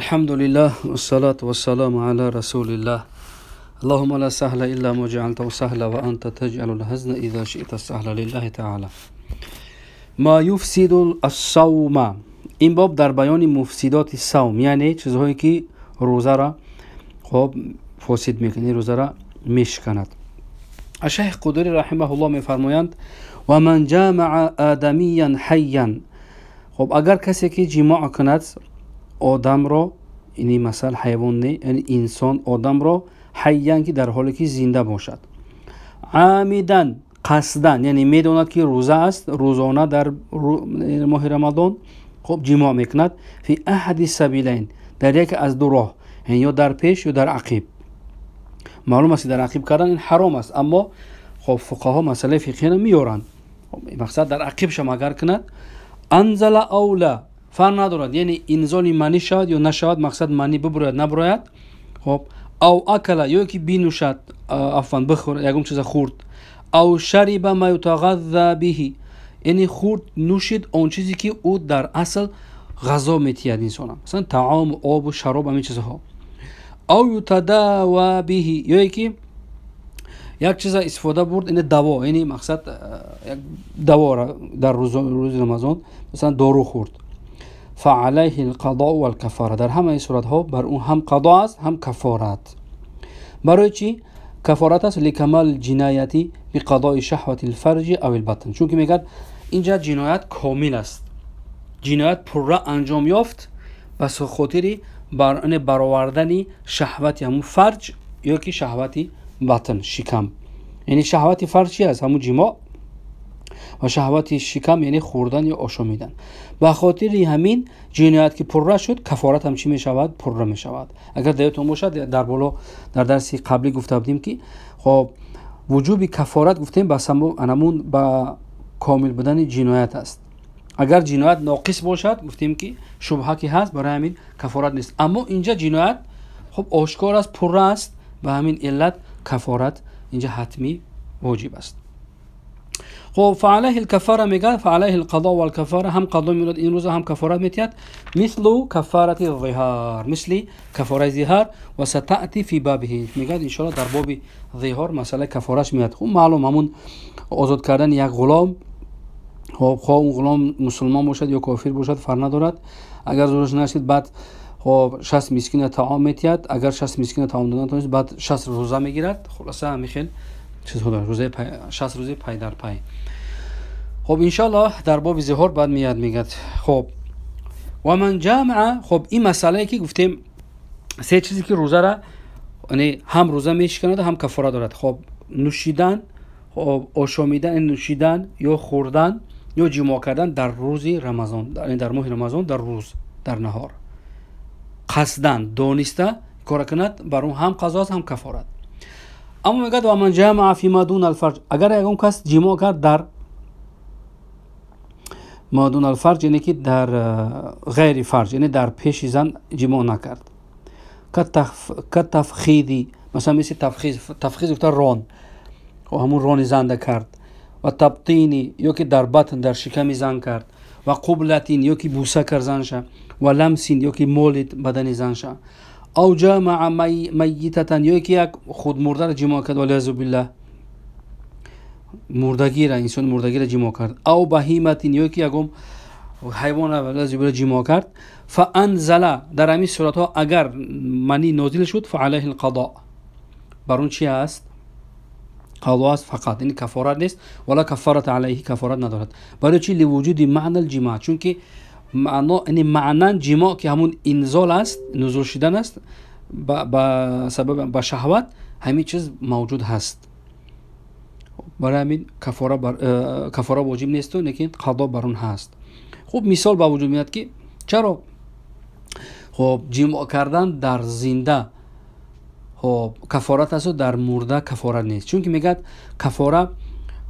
الحمد لله والصلاة والسلام على رسول الله. اللهم لا سهل إلا ما جعلته سهلا وأنت تجعل الحزن إذا شئت سهلا لله تعالى. ما يفسد الصوم. این باب در بیان مفسدات صوم، یعنی چیزهایی که روزه را خب فاسد میکنه، روزه را میشکند. شیخ قدری رحمه الله میفرمایند و من جامع آدمیا حیا. خب اگر کسی که جماع کند آدم را، یعنی مثلا حیوان نه، یعنی انسان آدم را، حیا که در حالی که زنده باشد، عامدن قصدن، یعنی میداند که روزه است، روزانه در ماه رمضان خب جماع میکند، فی احد سبیلین، در یک از دو راه، یعنی یا در پیش یا در عقیب. معلوم است در عقیب کردن این حرام است، اما خب فقها مسئله فقهی را میارند. مقصد در عقیب شما اگر کند، انزل او لا فرق ندارد، یعنی انزال منی شود یا نشود، مقصد منی ببراید نبراید. خب او اکل، یا که بینوشد، عفوا بخور، یکم چیز خورد، او شرب ما یتغذى به، یعنی خورد نوشید آن چیزی که او در اصل غذا میتید انسان، مثلا طعام، آب و شراب، همین چیزها. او یتداوى به، یا که یک چیز استفاده برد، این دوا، یعنی مقصد یک دوا را در روز رمضان مثلا دارو خورد. فعليه القضاء والكفاره، در همه صورت ها بر اون هم قضا است هم کفارت. برای چی کفارت است؟ لکمال جنایتی بقضاء شهوة الفرج او البطن، چون که میگه اینجا جنایت کامل است، جنایت پرره انجام یافت بس خاطری بر برآوردن شهوت همون فرج یا که شهوت بطن شکم. یعنی شهوت فرج چی است؟ همون جماع، و شهوت شکم یعنی خوردن یا آشامیدن. به خاطر همین جنایت که پرره شد، کفارت هم چی می شود؟ پرره می شود. اگر یادتون باشد در بالا در درس قبلی گفته بودیم که خب وجوب کفارت گفتیم به همون با کامل بودن جنایت است. اگر جنایت ناقص باشد گفتیم که شبهه که هست، برای همین کفارت نیست. اما اینجا جنایت خب آشکار است، پرره است، به همین علت کفارت اینجا حتمی واجب است. خب فعليه الكفاره میگه، فعليه القضاء والكفاره، هم قضا میرد این روزه هم کفارت میتید، مثل کفاره الظهار، مثل کفاره ظهار، و ستأتی فی بابه. میگه ان شاء الله در باب ظهار مسئله کفارش میاد. خب معلوم همون آزاد کردن یک غلام، خب خواه اون غلام مسلمان باشد یا کافر باشد فرق ندارد، اگر زورش نشید بعد خب 60 مسکین طعام میتید، اگر 60 مسکین طعام دادن نتونست بعد 60 روزه میگیرد. خلاصه همین خیلی چیزها داره، روزه 60 روزه پای در پای. خب انشالله در باب ظهار بعد میاد میگه. خب و من جامع، خب این مسئله که گفتیم سه چیزی که روزه را یعنی هم روزه میشکند هم کفاره دارد. خب نوشیدن، خب آشامیدن، نوشیدن یا خوردن یا جماع کردن در روز رمضان، یعنی در ماه رمضان، در روز در نهار، قصدن دانسته کار کند، بر اون هم قضا هم کفارت. اما میگه و من جامع فی ما دون الفرج، اگر یکم کس جماع کرد در ما دون الفرج، یعنی که در غیر فرج، یعنی در پیش زن جماع نکرد، کتفخیدی، مثلا مثل تفخیذ، تفخیذ گفته ران، و همون ران زنده کرد، و تبطینی یا که در بطن در شکم زن کرد، و قبلتین یا که بوسه کرد زنشه، و لمسین یا که مولد بدن زنشه، او جامع میتتن یا که یک خود مرده را جماع کرد، والعیاذ بالله، مردگی را، انسان مردگی را جماع کرد، او بهیمتین یا که یکم حیوان را والعیاذ بالله جماع کرد. فانزل، در همین صورت ها اگر منی نازل شد فعلیه القضاء، بر اون چی است؟ قضا است فقط، یعنی کفارت نیست، ولا کفارت علیه، کفارت ندارد. برای چی؟ لوجود معنی الجماع، چون که معنا، یعنی معنا جماع که همون انزال است، نزول شدن است، با سبب با شهوت، همین چیز موجود هست. برای همین کفاره کفاره واجب نیست و لیکن قضا بر اون هست. خب مثال با وجود میاد که چرا خب جماع کردن در زنده خب کفارت است و در مرده کفارت نیست؟ چون که میگه کفاره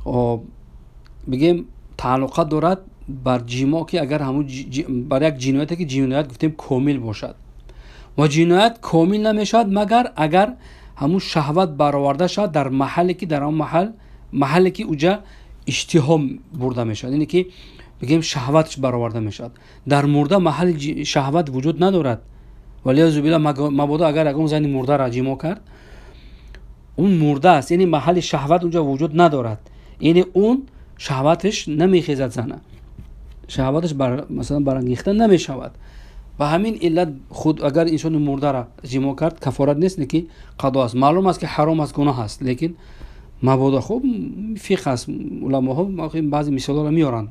خب بگیم تعلقات دارد بر جماع که اگر همون بر یک جنایت که جنایت گفتیم کامل باشد، و جنایت کامل نمیشد مگر اگر همون شهوت برآورده شد در محلی که در آن محل، محلی که اوجا اشتها برده میشد، یعنی که بگیم شهوتش برآورده میشد. در مرده محل شهوت وجود ندارد، Валиязу билла, мабодо агар ягон зани мурдаро ҷимоъ кард, он мурда аст, яъне маҳалли шаҳват унҷо вуҷуд надорад, яъне он шаҳваташ намехезад, зана шаҳваташ масалан барангехта намешавад. Ба ҳамин иллат худ агар инсони мурдаро ҷимоъ кард, кафорат нест, лекин қадо аст. Маълум аст, ки ҳаром аст, гуноҳ аст, лекин мабодо хуб фиқҳ аст, уламоҳо баъзе мисолҳоро меоранд,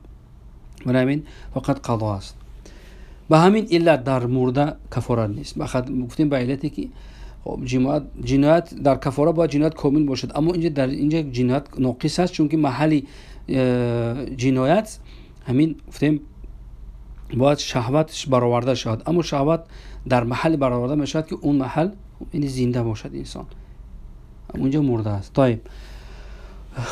барои ҳамин фақат қадо аст. Ба ҳамин иллат дар мурда кафорат нест. Гуфтем ба иллате ки хоб ҷиноят дар кафора бояд ҷиноят комил бошад, аммо инҷа дар инҷа ҷиноят ноқис аст, чунки маҳалли ҷиноят ҳамин гуфтем бояд шаҳватш бароварда шавад, аммо шаҳват дар маҳалли бароварда мешавад, ки он маҳал яъне зинда бошад инсон, унҷо мурда аст. Тайиб,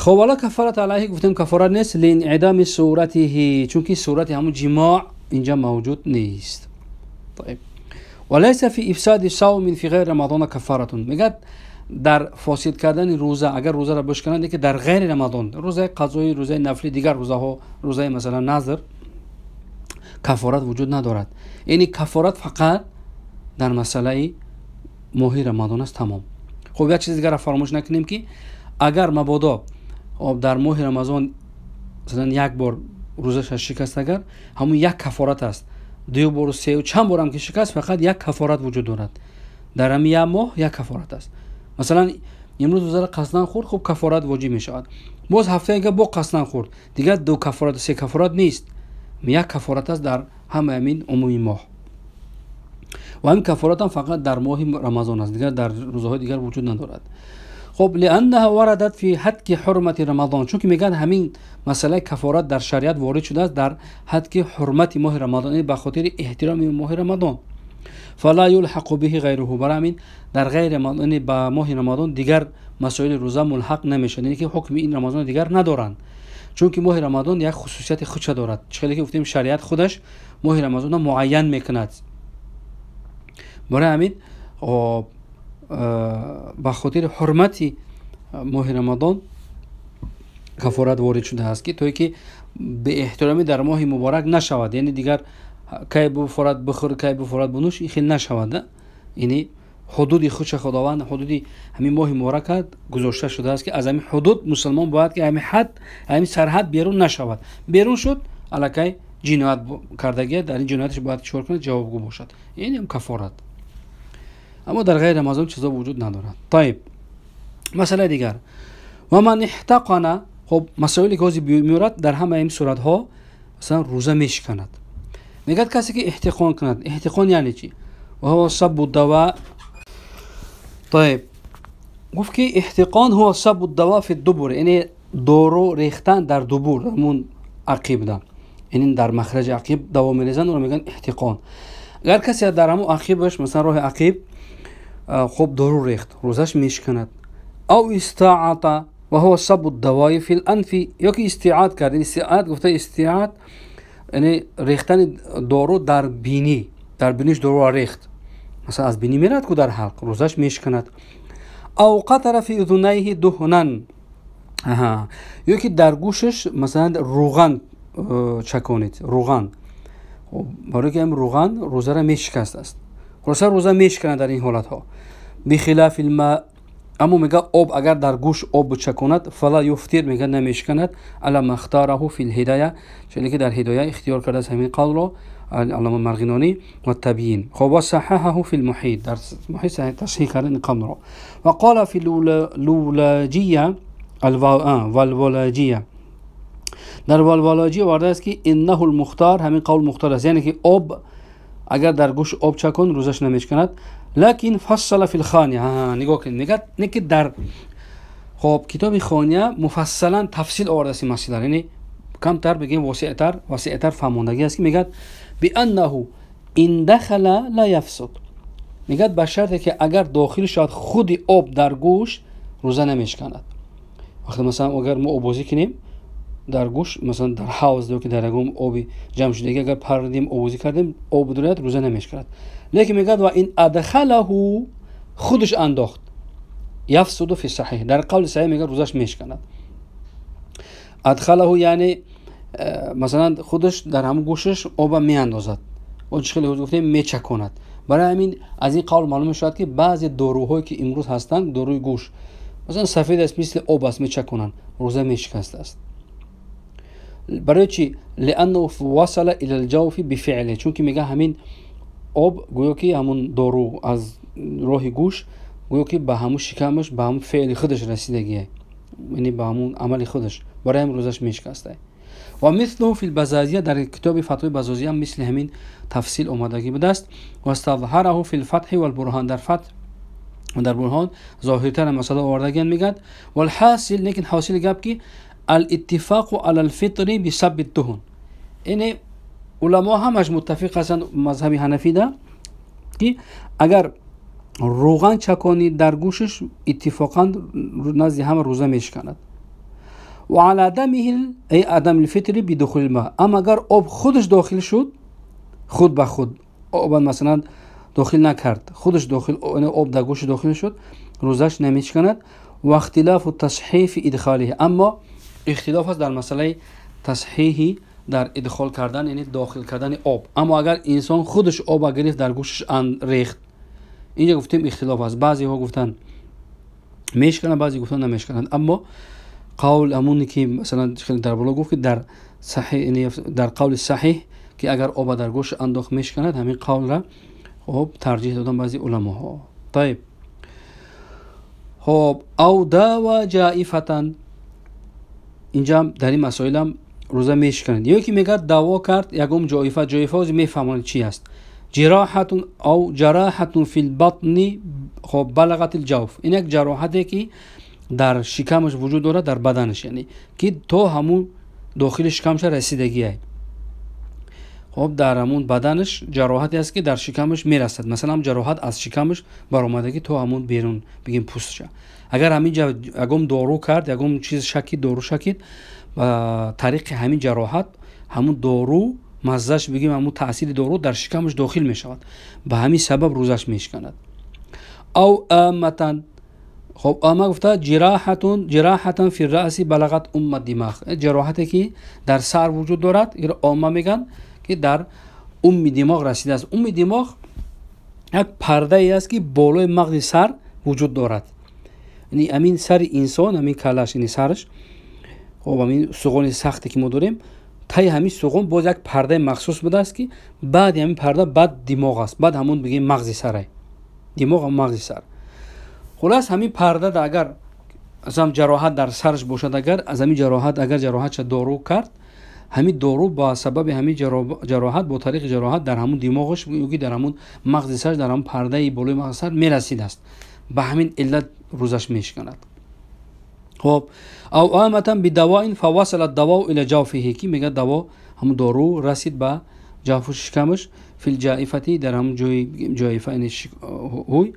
хоб вала кафарат алайҳи, гуфтем кафорат нест, линъидами суратиҳи, чунки сурати ҳамун ҷимоъ инҷа мавҷуд нест. Тайиб, валайса фи ифсади савмин фи ғайри рамадона кафаратун, мегӯяд дар фосид кардани рӯза, агар рӯзаро бишкананд, лекин дар ғайри рамадон, рӯзаи қазоӣ, рӯзаи нафлӣ, дигар рӯзаҳо, рӯзаи масалан назр, кафорат вуҷуд надорад. Яъне кафорат фақат дар масъалаи моҳи рамадон аст, тамом. Хоб як чизи дигарро фаромӯш накунем, ки агар мабодо дар моҳи рамазон масалан як бор рӯзаша шикаст, агар ҳамун як кафорат аст, ду бору сеу чанд борам ки шикаст, фақат як кафорат вуҷуд дорад дар ҳамин як моҳ, як кафорат аст. Масалан имрӯз рӯзаро қасдан хӯрд, хуб кафорат воҷиб мешавад. Боз ҳафтаи дигар бо қасдан хӯрд, дигар ду кафорат, се кафорат нест, як кафорат аст дар ҳамаи ҳамин умуми моҳ. Ва ҳамин кафоратам фақат дар моҳи рамазон аст, дигар дар рӯзаҳои дигар вуҷуд надорад. Хоб лианнаҳа варадат фи ҳадки ҳурмати рамазон, чунки мегӯянд ҳамин масъалаи кафорат дар шариат ворид шудааст дар ҳадки ҳурмати моҳи рамазон, яъне ба хотири эҳтироми моҳи рамазон. Фала юлҳақу биҳи ғайруҳу, барои ҳамин дар ғайри рамазон, яъне ба моҳи рамазон дигар масоили рӯза мулҳақ намешавад, яъне ки ҳукми ин рамазон дигар надоранд, чунки моҳи рамазон як хусусияти худша дорад. Чӣ хеле ки гуфтем, шариат худаш моҳи рамазонро муайян мекунад. Барои ҳамин ба хотири ҳурмати моҳи рамазон кафорат ворид шудааст, ки то ки беэҳтиромӣ дар моҳи муборак нашавад, яъне дигар кай буфорад бихӯр, кай буфорад бинӯш, ин хел нашавад. Яъне ҳудуди худша Худованд, ҳудуди ҳамин моҳи муборака гузошта шудааст, ки аз ҳамин ҳудуд мусулмон бояд ки ҳамин ҳад, ҳамин сарҳад берун нашавад. Берун шуд, аллакай ҷиноят кардагия, дар ин ҷинояташ бояд чикор кунад? Ҷавобгӯ бошад, яъне кафорат. Аммо дар ғайри рамазон чизо вуҷуд надорад. Тайиб, масъалаи дигар, ва ман иҳтақана. Хоб масоиле ки ҳозир меорад дар ҳамаи ин суратҳо масалан рӯза мешиканад. Мегӯяд касе ки эҳтиқон кунад, эҳтиқон яъне чӣ? Ва ҳува саббу дава. Тайиб, гуфт ки эҳтиқон ҳува саббу дава фи дубур, яъне дору рехтан дар дубур, ҳамун ақибда, яъне дар махраҷи ақиб даво мерезанд, онро мегӯянд эҳтиқон. Агар касе дар ҳамун ақибаш, масалан роҳи ақиб, хоб дору рехт, рӯзаш мешиканад. Ав истаата ва ҳува саббу давои фил анфи, ё ки истиат кард. Истиат гуфта, истиат яъне рехтани дору дар бинӣ, дар биниш доруро рехт, масалан аз бинӣ меравад ку дар ҳалқ, рӯзаш мешиканад. Ав қатара фи удунайҳи дуҳнан, ё ки дар гӯшаш масалан рӯған чаконид, рӯған, барои ки ҳам рӯған рӯзаро мешикаст аст, хулоса рӯза мешиканад дар ин ҳолатҳо. Бихилафи лма, аммо мегӯяд об агар дар гӯш об бичаконад, фала юфтир, мегӯяд намешиканад. Ала махтараҳу фил ҳидая, чунки ки дар ҳидоя ихтиёр кардааст ҳамин қавлро аллома Марғинонӣ ва табйин. Хоб ва саҳаҳаҳу фил муҳит, дар муҳит тасҳиҳ карда ин қавлро. Ва қола фи лулаҷия валвалаҷия, дар валвалаҷия овардааст ки иннаҳу лмухтар, ҳамин қавл мухтар аст, яъне ки об агар дар гӯш об чакон рӯзаш намешиканад. Лакин фассала фил хония, нигоҳ кунед, мегӯяд не ки дар хоб китоби хония муфассалан тафсил овардааст ин масъала, яъне камтар бигем васеътар фаҳмондагӣ аст, ки мегӯяд бианнаҳу ин дахала ла яфсуд, мегӯяд ба шарте ки агар дохил шавад худи об дар гӯш, рӯза намешиканад. Вақте масалан агар мо оббозӣ кунем дар гӯш, масалан дар ҳавз ё ки дар ягон оби ҷамъшудагӣ агар паридем, обозӣ кардем, об дурад, рӯза намешиканад. Лекин мегӯяд ва ин адхалаҳу, худаш андохт, яфсуду фи саҳиҳ, дар қавли саҳиҳ мегӯяд рӯзаш мешиканад. Адхалаҳу яъне масалан худаш дар ҳамон гӯшаш оба меандозад, он чи хеле гуфтем мечаконад, Барои ҳамин аз ин қавл маълум мешавад, ки баъзе доруҳое ки имрӯз ҳастанд, доруи гӯш масалан сафед аст, мисли об аст, мечаконанд, рӯза мешикастааст. Барои чӣ? Лианнаҳу васала ила лҷавфи бифеъле, чунки мега ҳамин об гӯё ки ҳамун дору аз роҳи гӯш гӯё ки ба ҳамун шикамаш, ба ҳамун феъли худаш расидагие, яъне ба ҳамун амали худаш, барои ҳамин рӯзаш мешикастае. Ва мислу фи лбазазия, дар китоби фатвои базозия мисли ҳамин тафсил омадагӣ будааст. Вастазҳараҳу фи лфатҳи валбурҳон, дар фатҳ ва дар бурҳон зоҳиртар масъала овардагиан мегӯяд. Валҳасил, лекин ҳосили гап ки алиттифоқу ала лфитри бисабби дуҳун, яъне уламо ҳамаш муттафиқ ҳастанд мазҳаби ҳанафида, ки агар рӯған чаконӣ дар гӯшаш, иттифоқан назди ҳама рӯза мешиканад. Ва ала адамиҳи ай адам лфитри бидухули лма, аммо агар об худаш дохил шуд, худ ба худ об масалан дохил накард, худаш дохил, об дар гӯшаш дохил шуд, рӯзаш намешиканад. Ва ихтилофу тасҳифи идхолиҳи, аммо ихтилоф аст дар масъалаи тасҳиҳи дар идхол кардан, яъне дохил кардани об. Аммо агар инсон худаш оба гирифт дар гӯшаш рехт, инҷа гуфтем ихтилоф аст. Баъзеҳо гуфтанд мешиканад, баъзе гуфтанд намешиканад. Аммо қавл ҳамоне ки масалан дар боло гуфт, ки дар саҳиҳ, дар қавли саҳиҳ ки агар оба дар гӯш андохт мешиканад, ҳамин қавлра хоб тарҷиҳ додан баъзе уламоҳо. Тайиб, хоб ав дава ҷаифатан, инҷа дар ин масоилам рӯза мешиканад. Ё ки мегӯяд даво кард ягон ҷоифа, ҷоифа ози мефаҳмонад чи аст. Ҷироҳатун ав ҷароҳатун фи лбатни, хоб балағат лҷавф, ин як ҷароҳате ки дар шикамаш вуҷуд дорад, дар баданаш, яъне ки то ҳамун дохили шикамаша расидагиай. Хоб дар ҳамун баданаш ҷароҳате аст ки дар шикамаш мерасад, масалан ҷароҳат аз шикамаш баромадагӣ то ҳамун берун бигем пӯстша. Агар ҳамин ҷа ягон дору кард, ягон чиз шакид, дору шакид, ба тариқи ҳамин ҷароҳат ҳамун дору маззаш бигем ҳамун таъсири дору дар шикамаш дохил мешавад, ба ҳамин сабаб рӯзаш мешиканад. Ав аматан, хоб ама гуфта ҷироҳатун, ҷироҳатан фи раъси балағат умма димағ, ҷароҳате ки дар сар вуҷуд дорад, инро омма мегӯянд, ки дар умми димоғ расидааст. Умми димоғ як пардае аст ки болои мағзи сар вуҷуд дорад, яъне ҳамин сари инсон, ҳамин калаш, яъне сараш, хоб ҳамин суғони сахте ки мо дорем, таи ҳамин суғон боз як пардаи махсус будааст ки баъди ҳамин парда баъд димоғ аст, баъд ҳамун бигем мағзи сарай, димоғ ҳам мағзи сар. Хулас ҳамин пардада агар масалан ҷароҳат дар сараш бошад, агар аз ҳамин ҷароҳат агар ҷароҳатша дору кард, ҳамин дору ба сабаби ҳамин ҷароҳат бо тариқи ҷароҳат дар ҳамун димоғаш ё ки дар ҳамун мағзи сараш, дар ҳамун пардаи болои мағзи сар мерасидааст, ба ҳамин иллат рӯзаш мешиканад. Хоб ав аматан бидавоин фавасала давоу ила ҷавфиҳи, ки мегӯяд даво ҳамун дору расид ба ҷавфу шикамаш, фил ҷаифати, дар ҳамун ҷои ҷоифа, яъне ҳуй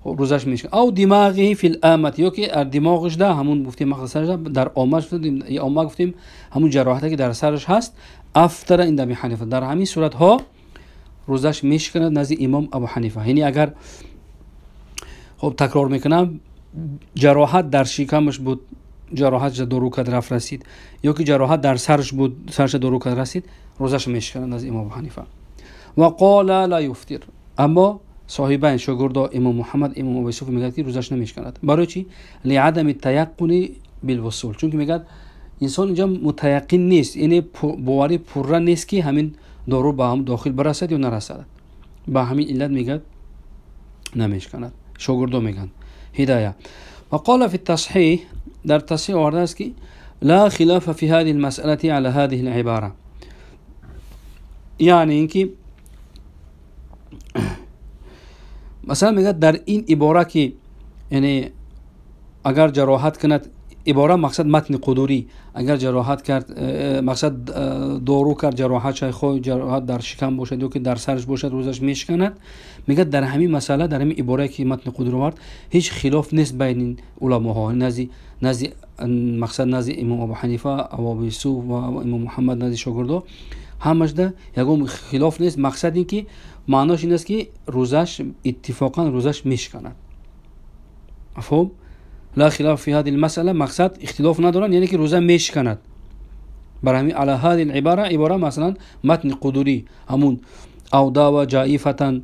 рӯзаш мешиканад. Ав димағиҳи фил амати, ё ки дар димоғашда ҳамун гуфтем мағзи сарашда дар омаш, омма гуфтем ҳамун ҷароҳате ки дар сараш ҳаст, афтара инда Аби Ҳанифа, дар ҳамин суратҳо рӯзаш мешиканад назди имом Абу Ҳанифа. Яъне агар хоб такрор мекунам, ҷароҳат дар шикамаш буд, ҷароҳатша дору кард рафт расид, ё ки ҷароҳат дар сараш буд, сарша дору кард расид, рӯзаш мешиканад назди имом Абу Ҳанифа. Ва қола ла юфтир, аммо соҳибайн шогирдо имом Муҳаммад, имом Абу Юсуф мегӯяд ки рӯзаш намешиканад. Барои чӣ? Лиадами таяққуни билвусул, чунки мегӯяд инсон инҷа мутаяққин нест, яъне боварӣ пурра нест ки ҳамин дору ба ҳам дохил барасад ё нарасад, ба ҳамин иллат мегӯяд намешиканад. Шогирдо мегӯянд ҳидоя. Ва қола фи тасҳиҳ, дар тасҳиҳ овардааст ки ла хилофа фи ҳадиҳи лмасъалати ала ҳадиҳи либора, яъне ин ки масалан мегӯяд дар ин ибора ки яъне агар ҷароҳат кунад, ибора мақсад матни қудурӣ, агар ҷароҳат кард, мақсад дору кард ҷароҳат, шайхо ҷароҳат дар шикам бошад ё ки дар сараш бошад, рӯзаш мешиканад. Мегӯяд дар ҳамин масъала, дар ҳамин иборае ки матни қудурӣ овард, ҳеҷ хилоф нест байни уламоҳо, назди мақсад назди имом Абу Ҳанифа, Абу Юсуф ва имом Муҳаммад, назди шогирдо ҳамашда ягон хилоф нест. Мақсад ин ки маънош ин аст ки рӯзаш иттифоқан рӯзаш мешиканад. Мафҳум? ла хилоф фи ҳадиҳи лмасъала, мақсад ихтилоф надоранд, яъне ки рӯза мешиканад. Бар ҳамин ала ҳадиҳи либара, ибора масалан матни қудурӣ ҳамун ав дава ҷаифатан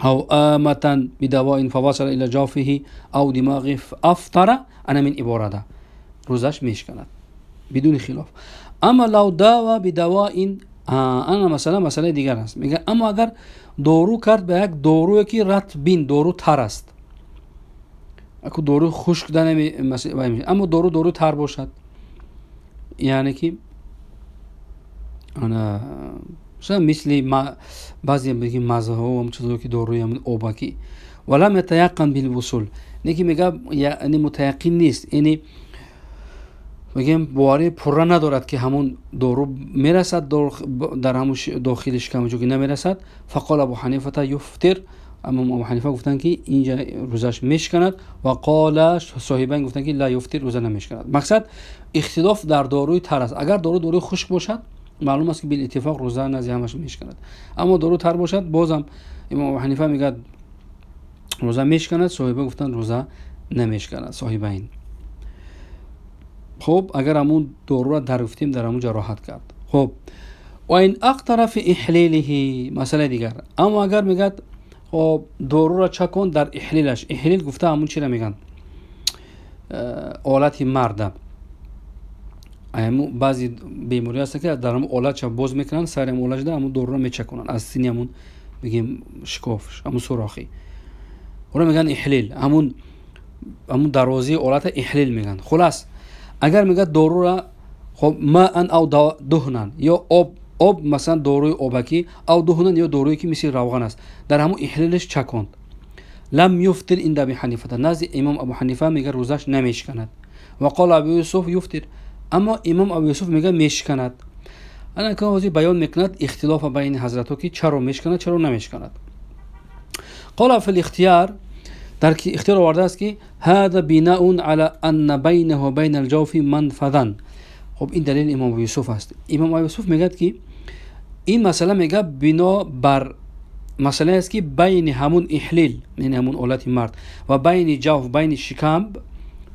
أو آمة بدواء فوصل إلى جوفه أو دماغه أفطر أنا من عبارة روزش میشکند بدون خلاف. اما لو داوا بدواء انا مثلا مسئله دیگر است. میگه اما اگر دارو کرد به یک دارویی که رطبین دارو تر است، اكو دارو خشک دانه اما دارو تر باشد، یعنی که انا مثلا مثل ما بعضی میگیم مزه ها و هم چیزایی که داروی همون آبکی ولم يتيقن بالوصول، نه که میگه یعنی متیقن نیست، یعنی میگیم باوری پرره ندارد که همون دارو میرسد در همون داخل شکم که نمیرسد. فقال ابو حنیفه یفطر، اما ابو حنیفه گفتن که اینجا روزش میشکند و قال صاحبین گفتن که لا یفطر، روزه نمیشکند. مقصد اختلاف در داروی تر است. اگر داروی خشک باشد معلوم است که بالاتفاق روزه نزدی همش میشکند، اما دارو تر باشد بازم امام ابو حنیفه میگه روزه میشکند، صاحبه گفتن روزه نمیشکند صاحبین. خب اگر همون دارو را در گفتیم در همون جراحت کرد. خب و این اقتر فی احلیله، مسئله دیگر. اما اگر میگه خب دارو را چکن در احلیلش، احلیل گفته همون چی را میگن؟ آلت مرده. بعضی بیماری هست که در همون آلت چه باز میکنن، سر همون آلت ده همون دارو را میچکنن از سینه همون بگیم شکافش همون سوراخی، اون میگن احلیل، همون دروازه آلت احلیل میگن. خلاص اگر میگه دارو را خب ماء او دهنن یا آب مثلا داروی آبکی او دهنن یا دارویی که مثل روغن است در همون احلیلش چکند، لم یفطر عند ابی حنیفه، نزد امام ابو حنیفه میگه روزش نمیشکند. و قال ابو یوسف یفطر، اما امام ابو یوسف میگه میشکند. انا که حاضر بیان میکند اختلاف بین حضرت‌ها که چرا میشکند چرا نمیشکند. قال فی الاختیار، در اختیار آورده است که هذا بناء على ان بینه و بین الجوف منفذا. خب این دلیل امام ابو یوسف است. امام ابو یوسف میگه که این مسئله میگه بنا بر مسئله است که بین همون احلیل یعنی همون آلت مرد و بین جوف بین شکم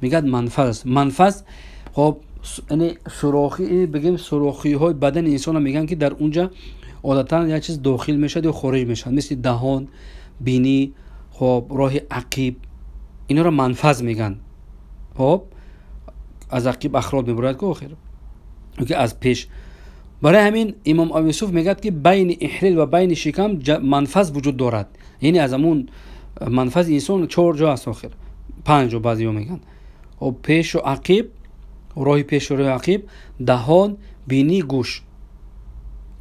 میگه منفذ است. منفذ خب یعنی سوراخی، بگیم سوراخی های بدن انسان میگن که در اونجا عادتا یک چیز داخل میشد یا خارج میشد، مثل دهان، بینی، خب راه عقیب، اینا رو منفذ میگن. خب از عقیب اخراج میبرد که آخر که از پیش. برای همین امام ابو یوسف میگه که بین احلیل و بین شکم منفذ وجود دارد، یعنی از همون منفذ انسان 4 جا است آخر 5 جا بعضیا میگن. خب پیش و عقیب، راه پیش و راه عقیب، دهان، بینی، گوش،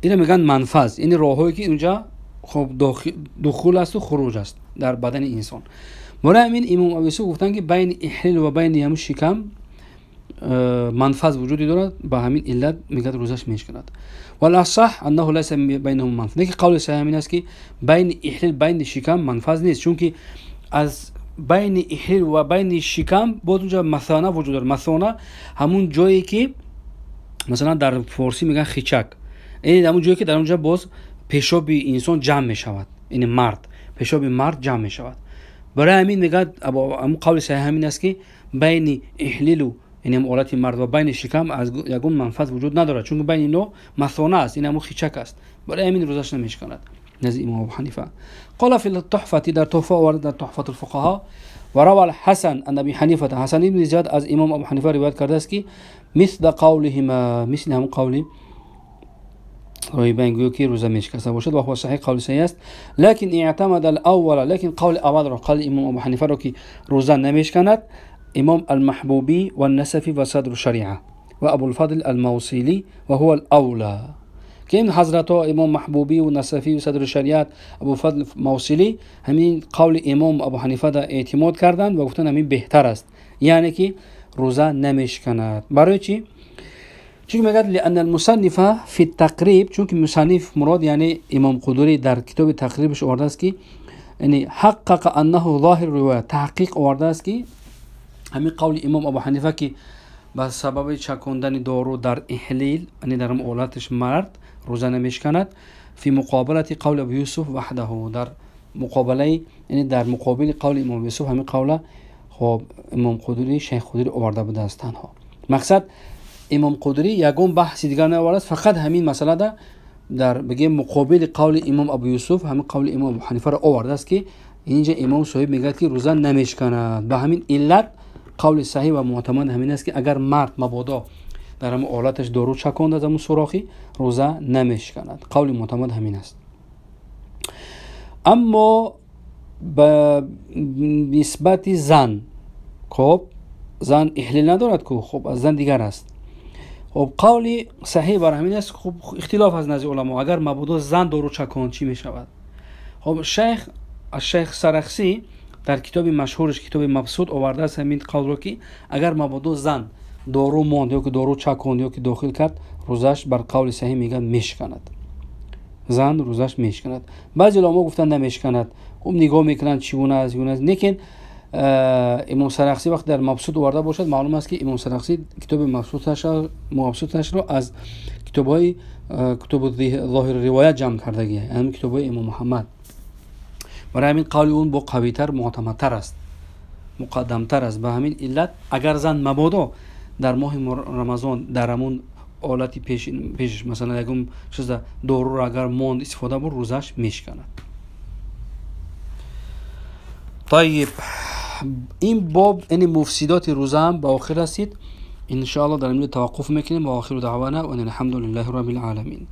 اینا میگن منفذ، یعنی راههایی که اونجا خب دخول است و خروج است در بدن انسان. برای همین امام ابو یوسف گفتن که بین احلیل و بین همون شکم منفذ وجودی دارد، به همین علت میگه روزش میشکند. والاصح انه ليس بینهم منفذ، نه قول صحیح همین است که بین احلیل بین شکم منفذ نیست، چون که از بین احلیل و بین شکم باز اونجا مثانه وجود دارد. مثانه همون جایی که مثلا در فارسی میگن خیچک، یعنی همون جایی که در اونجا باز پیشاب انسان جمع میشود، یعنی مرد پیشاب مرد جمع میشود. برای همین میگه همون قول صحیح همین است که بین احلیل و یعنی آلت مرد و بین شکم از یگون منفذ وجود ندارد، چون بین اینا مثانه است، این همون خیچک است. برای همین روزش نمیشکند نزد امام ابو حنیفه. قال في التحفة، در تحفه آورد در تحفة الفقهاء، و روى الحسن عن ابي حنیفه، حسن ابن زیاد از امام ابو حنیفه روایت کرده است که مثل قولهما، مثل هم قولی رایبین گویا که روزه میشکسته باشد و هو صحیح، قول صحیح است. لكن اعتمد الاول، لكن قول اول را، قول امام ابو حنیفه را که روزه نمیشکند امام المحبوبی و النسفی و صدر الشریعه و ابو الفضل الموصلی و هو الاولى. که این حضرت ها امام محبوبی و نسفی و صدر شریعت ابو فضل موصلی همین قول امام ابو حنیفه را اعتماد کردند و گفتند همین بهتر است، یعنی که روزه نمیشکند. برای چی؟ چون میگه لأن المصنف فی التقریب، چون که مصنف مراد یعنی امام قدوری در کتاب تقریبش آورده است که یعنی حقق انه ظاهر روایت، تحقیق آورده است که همین قول امام ابو حنیفه که به سبب چکاندن دارو در احلیل یعنی در آلتش مرد روزه نمیشکند، فی مقابله قول ابو یوسف وحده، در مقابله یعنی در مقابل قول امام یوسف همین قول خب امام قدوری شیخ قدوری آورده بوده است تنها. مقصد امام قدوری یگون بحث دیگر نیاورده است، فقط همین مسئله ده Дар бигем муқобили қавли имом Абу Юсуф ҳамин қавли имом Абу Ҳанифаро овардааст, ки инҷа имом соҳиб мегӯяд, ки рӯза намешканад. Ба ҳамин иллат қавли саҳиҳ ва муътамад ҳамин аст, ки агар мард мабодо дар ҳамин ҳолаташ дору чаконд аз ҳамун сурохӣ, рӯза намешканад. Қавли муътамад ҳамин аст. Аммо ба нисбати зан, хоб, зан иҳлил надорад ку, хоб, аз зан дигар аст. Хоб, қавли саҳиҳ бар ҳамин аст. Хоб, ихтилоф аз назди уламо, агар мабодо зан дору чаконд, чӣ мешавад? Хоб, шайх Сарахсӣ дар китоби машҳураш, китоби Мабсуд, овардааст ҳамин қавлро, ки агар мабодо зан дору монд ё ки дору чаконд ё ки дохил кард, рӯзаш бар қавли саҳиҳ мегӯяд мешканад, зан рӯзаш мешканад. Баъзе уламо гуфтанд, намешканад. Хуб, нигоҳ мекунанд, чӣ гуна аст, гуна аст. Лекин имом Сарахсӣ вақте дар Мабсуд оварда бошад, маълум аст, ки имом Сарахсӣ китоби Мабсуташро аз китобҳои китобу зоҳири ривоят ҷамъ кардагия, ҳамин китобҳои имом Муҳаммад. Барои ҳамин қавли он бо қавитар, муътамадтар аст, муқаддамтар аст. Ба ҳамин иллат агар зан мабодо дар моҳи Рамазон дар ҳамун ҳолати пешаш, масалан, ягон чиза доруро агар монд, истифода бурд, рӯзаш мешканад. Тайиб, ин боб, яъне муфсидоти рӯзаам, ба охир расид. Иншоалло, дар ин таваққуф мекунем. Ва охиру даъвана ва алҳамду лиллаҳи роббил оламин.